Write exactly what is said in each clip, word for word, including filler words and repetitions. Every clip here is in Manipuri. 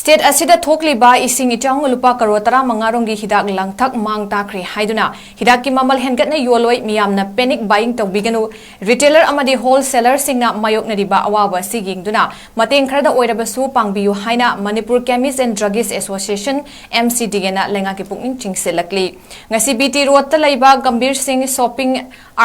ꯁ꯭ꯇꯦꯠ ꯑꯁꯤꯗ ꯊꯣꯛꯂꯤꯕ ꯏꯁꯤꯡ ꯏꯆꯥꯎꯅ ꯂꯨꯄꯥ ꯀꯔꯣꯔ ꯇꯔꯥꯃꯉꯥ ꯔꯣꯝꯒꯤ ꯍꯤꯗꯥꯛ ꯂꯥꯡꯊꯛ ꯃꯥꯡ ꯇꯥꯛꯈ꯭ꯔꯦ ꯍꯥꯏꯗꯨꯅ ꯍꯤꯗꯥꯛꯀꯤ ꯃꯃꯜ ꯍꯦꯟꯒꯠꯅ ꯌꯣꯜꯂꯣꯏ, ꯃꯤꯌꯥꯝꯅ panic buying ꯇꯧꯕꯤꯒꯅꯨ, retailer ꯑꯃꯗꯤ wholesalerꯁꯤꯡꯅ ꯃꯥꯌꯣꯛꯅꯔꯤꯕ ꯑꯋꯥꯕ ꯑꯁꯤ ꯌꯦꯡꯗꯨꯅ ꯃꯇꯦꯡ ꯈꯔꯗ ꯑꯣꯏꯔꯕꯁꯨ ꯄꯥꯡꯕꯤꯌꯨ ꯍꯥꯏꯅ Manipur Chemist and Druggist Association, M C D Aꯅ ꯂꯩꯉꯥꯛꯀꯤ ꯄꯨꯛꯅꯤꯡ ꯆꯤꯡꯁꯤꯜꯂꯛꯂꯤ꯫ ꯉꯁꯤ B T Roadꯇ ꯂꯩꯕ ꯒꯝꯚꯤꯔ ꯁꯤꯡ Shopping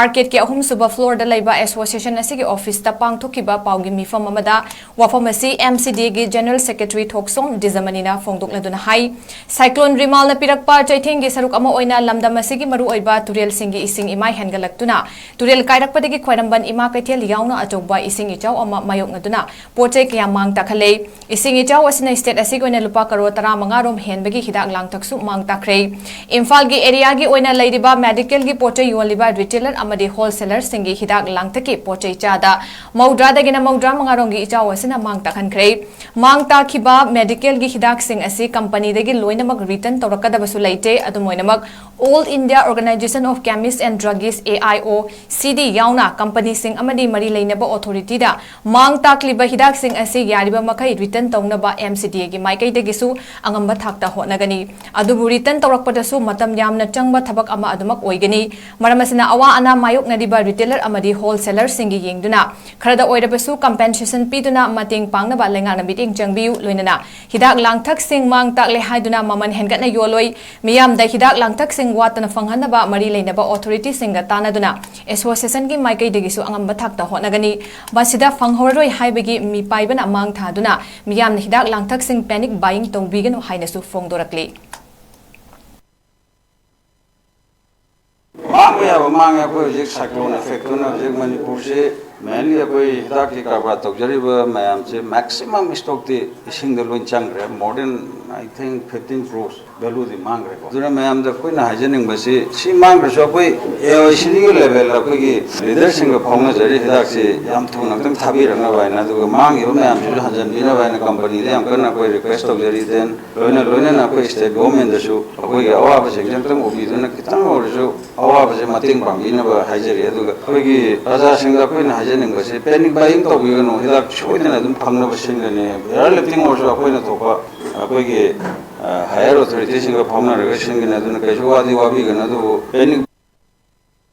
Arcadeꯀꯤ ꯑꯍꯨꯝꯁꯨꯕ floorꯗ ꯂꯩꯕ association ꯑꯁꯤꯒꯤ officeꯇ ꯄꯥꯡꯊꯣꯛꯈꯤꯕ ꯄꯥꯎꯒꯤ ꯃꯤꯐꯝ ꯑꯃꯗ ꯋꯥꯐꯝ ꯑꯁꯤ M C Dꯒꯤ General Secretary ꯊꯣꯛꯁꯣꯝ ꯗꯤꯖꯃꯅꯤꯅ ꯐꯣꯡꯗꯣꯛꯂꯗꯨꯅ ꯍꯥꯏ, Cyclone ꯔꯤꯃꯥꯜꯅ ꯄꯤꯔꯛꯄ ꯆꯩꯊꯦꯡꯒꯤ ꯁꯔꯨꯛ ꯑꯃ ꯑꯣꯏꯅ ꯂꯝꯗꯝ ꯑꯁꯤꯒꯤ ꯃꯔꯨꯑꯣꯏꯕ ꯇꯨꯔꯦꯜꯁꯤꯡꯒꯤ ꯏꯁꯤꯡ ꯏꯃꯥꯏ ꯍꯦꯟꯒꯠꯂꯛꯇꯨꯅ ꯇꯨꯔꯦꯜ ꯀꯥꯏꯔꯛꯄꯗꯒꯤ ꯈ꯭ꯋꯥꯏꯔꯝꯕꯟ ꯏꯃꯥ ꯀꯩꯊꯦꯜ ꯌꯥꯎꯅ ꯑꯆꯧꯕ ꯏꯁꯤꯡ ꯏꯆꯥꯎ ꯑꯃ ꯃꯥꯌꯣꯛꯅꯗꯨꯅ ꯄꯣꯠ ꯆꯩ ꯀꯌꯥ ꯃꯥꯡ ꯇꯥꯛꯍꯜꯂꯦ꯫ ꯏꯁꯤꯡ ꯏꯆꯥꯎ ꯑꯁꯤꯅ state ꯑꯁꯤꯒꯤ ꯑꯣꯏꯅ ꯂꯨꯄꯥ ꯀꯔꯣꯔ ꯇꯔꯥꯃꯉꯥ ꯔꯣꯝ ꯍꯦꯟꯕꯒꯤ ꯍꯤꯗꯥꯛ ꯂꯥꯡꯊꯛꯁꯨ ꯃꯥꯡ ꯇꯥꯛꯈ꯭ꯔꯦ꯫ ꯏꯝꯐꯥꯜꯒꯤ areaꯒꯤ ꯑꯣꯏꯅ ꯂꯩꯔꯤꯕ medicalꯒꯤ ꯄꯣꯠ ꯆꯩ ꯌꯣꯜꯂꯤꯕ retailer ꯑꯃꯗꯤ wholesalerꯁꯤꯡꯒꯤ ꯍꯤꯗꯥꯛ ꯂꯥꯡꯊꯛꯀꯤ ꯄꯣꯠ ꯆꯩ ꯆꯥꯗ ꯃꯧꯗ꯭ꯔꯥꯗꯒꯤꯅ ꯃꯧꯗ꯭ꯔꯥ ꯃꯉꯥ ꯔꯣꯝꯒꯤ ꯏꯆꯥꯎ ꯑꯁꯤꯅ ꯃꯥꯡ ꯇꯥꯛꯍꯟꯈ꯭ꯔꯦ꯫ ꯃꯥꯡ ꯇꯥꯛꯈꯤꯕ medicalꯒꯤ ꯍꯤꯗꯥꯛꯁꯤꯡ ꯑꯁꯤ companyꯗꯒꯤ ꯂꯣꯏꯅꯃꯛ return ꯇꯧꯔꯛꯀꯗꯕꯁꯨ ꯂꯩꯇꯦ꯫ ꯑꯗꯨꯝ ꯑꯣꯏꯅꯃꯛ, All India Organisation of Chemists and Druggists, A I O C D ꯌꯥꯎꯅ companyꯁꯤꯡ ꯑꯃꯗꯤ ꯃꯔꯤ ꯂꯩꯅꯕ authorityꯗ ꯃꯥꯡ ꯇꯥꯛꯂꯤꯕ ꯍꯤꯗꯥꯛꯁꯤꯡ ꯑꯁꯤ ꯌꯥꯔꯤꯕ ꯃꯈꯩ return ꯇꯧꯅꯕ M C Dꯒꯤ ꯃꯥꯏꯀꯩꯗꯒꯤꯁꯨ ꯑꯉꯝꯕ ꯊꯥꯛꯇ ꯍꯣꯠꯅꯒꯅꯤ꯫ ꯑꯗꯨꯕꯨ return ꯇꯧꯔꯛꯄꯗꯁꯨ ꯃꯇꯝ ꯌꯥꯝꯅ ꯆꯪꯕ ꯊꯕꯛ ꯑꯃ ꯑꯗꯨꯃꯛ ꯑꯣꯏꯒꯅꯤ꯫ ꯃꯔꯝ ꯑꯁꯤꯅ, ꯑꯋꯥ ꯑꯅꯥ ꯃꯥꯌꯣꯛꯅꯔꯤꯕ retailer ꯑꯃꯗꯤ wholesalerꯁꯤꯡꯒꯤ ꯌꯦꯡꯗꯨꯅ ꯈꯔꯗ ꯑꯣꯏꯔꯕꯁꯨ compensation ꯄꯤꯗꯨꯅ ꯃꯇꯦꯡ ꯄꯥꯡꯅꯕ ꯂꯩꯉꯥꯛꯅ ꯃꯤꯠꯌꯦꯡ ꯆꯪꯕꯤꯌꯨ꯫ ꯂꯣꯏꯅꯅ ꯍꯤꯗꯥꯛ ꯂꯥꯡꯊꯛꯁꯤꯡ ꯃꯥꯡ ꯇꯥꯛꯂꯦ ꯍꯥꯏꯗꯨꯅ ꯃꯃꯜ ꯍꯦꯟꯒꯠꯅ ꯌꯣꯜꯂꯣꯏ꯫ ꯃꯤꯌꯥꯝꯗ ꯍꯤꯗꯥꯛ ꯂꯥꯡꯊꯛꯁꯤꯡ ꯋꯥꯠꯇꯅ ꯐꯪꯍꯟꯅꯕ ꯃꯔꯤ ꯂꯩꯅꯕ authorityꯁꯤꯡꯒ ꯇꯥꯟꯅꯗꯨꯅ associationꯒꯤ ꯃꯥꯏꯀꯩꯗꯒꯤꯁꯨ ꯑꯉꯝꯕ ꯊꯥꯛꯇ ꯍꯣꯠꯅꯒꯅꯤ꯫ ꯃꯁꯤꯗ ꯐꯪꯍꯧꯔꯔꯣꯏ ꯍꯥꯏꯕꯒꯤ ꯃꯤꯄꯥꯏꯕꯅ ꯃꯥꯡ ꯊꯥꯗꯨꯅ ꯃꯤꯌꯥꯝꯅ ꯍꯤꯗꯥꯛ ꯂꯥꯡꯊꯛꯁꯤꯡ panic buying ꯇꯧꯕꯤꯒꯅꯨ ꯍꯥꯏꯅꯁꯨ ꯐꯣꯡꯗꯣꯔꯛꯂꯤ꯫ ꯃꯥꯡꯕ ꯌꯥꯕ ꯃꯥꯡꯉꯦ꯫ ꯑꯩꯈꯣꯏ ꯍꯧꯖꯤꯛ cyclone effectꯇꯨꯅ ꯍꯧꯖꯤꯛ ꯃꯅꯤꯄꯨꯔꯁꯤ, mainly ꯑꯩꯈꯣꯏ ꯍꯤꯗꯥꯛꯀꯤ ꯀꯔꯕꯥꯔ ꯇꯧꯖꯔꯤꯕ ꯃꯌꯥꯝꯁꯦ maximum stockꯇꯤ ꯏꯁꯤꯡꯗ ꯂꯣꯏ ꯆꯪꯈ꯭ꯔꯦ꯫ More than, I think, fifteen crores valueꯗꯤ ꯃꯥꯡꯈ꯭ꯔꯦꯀꯣ꯫ ꯑꯗꯨꯅ ꯃꯌꯥꯝꯗ ꯑꯩꯈꯣꯏꯅ ꯍꯥꯏꯖꯅꯤꯡꯕꯁꯤ, ꯁꯤ ꯃꯥꯡꯈ꯭ꯔꯁꯨ ꯑꯩꯈꯣꯏ A I O C Dꯒꯤ levelꯗ ꯑꯩꯈꯣꯏꯒꯤ leaderꯁꯤꯡꯒ ꯐꯥꯎꯅꯖꯔꯤ, ꯍꯤꯗꯥꯛꯁꯤ ꯌꯥꯝ ꯊꯨꯅ ꯑꯝꯇꯪ ꯊꯥꯕꯤꯔꯛꯅꯕ ꯍꯥꯏꯅ, ꯑꯗꯨꯒ ꯃꯥꯡꯈꯤꯕ ꯃꯌꯥꯝꯁꯤꯁꯨ ꯍꯟꯖꯤꯟꯕꯤꯅꯕ ꯍꯥꯏꯅ companyꯗ ꯌꯥꯝ ꯀꯟꯅ ꯑꯩꯈꯣꯏ request ꯇꯧꯖꯔꯤ꯫ Then ꯂꯣꯏꯅ ꯂꯣꯏꯅꯅ ꯑꯩꯈꯣꯏ state governmentꯗꯁꯨ ꯑꯩꯈꯣꯏꯒꯤ ꯑꯋꯥꯕꯁꯤꯡꯁꯦ ꯑꯝꯇꯪ ꯎꯕꯤꯗꯨꯅ ꯈꯤꯇꯪ ꯑꯣꯏꯔꯁꯨ ꯑꯋꯥꯕꯁꯦ ꯃꯇꯦꯡ ꯄꯥꯡꯕꯤꯅꯕ ꯍꯥꯏꯖꯔꯤ꯫ ꯑꯗꯨꯒ ꯑꯩꯈꯣꯏꯒꯤ ꯄ꯭ꯔꯖꯥꯁꯤꯡꯗ ꯑꯩꯈꯣꯏꯅ ꯍꯥꯏꯖ ꯍꯥꯏꯖꯅꯤꯡꯕꯁꯦ, ꯄꯦꯅꯤꯛ ꯕꯥꯏꯌꯤꯡ ꯇꯧꯕꯤꯒꯅꯨ, ꯍꯤꯗꯥꯛ ꯁꯣꯏꯗꯅ ꯑꯗꯨꯝ ꯐꯪꯅꯕ ꯁꯤꯟꯒꯅꯤ꯫ ꯍꯦꯌꯔ ꯂꯤꯐꯇꯤꯡ ꯑꯣꯏꯔꯁꯨ ꯑꯩꯈꯣꯏꯅ ꯊꯣꯛꯄ ꯑꯩꯈꯣꯏꯒꯤ ꯍꯥꯏꯌꯔ ꯑꯣꯊꯣꯔꯤꯇꯤꯁꯤꯡꯒ ꯐꯥꯎꯅꯔꯒ ꯁꯤꯟꯒꯅꯤ꯫ ꯑꯗꯨꯅ ꯀꯩꯁꯨ ꯋꯥꯗꯤ ꯋꯥꯕꯤꯒꯅꯨ꯫ ꯑꯗꯨꯕꯨ ꯄꯦꯅꯤꯛ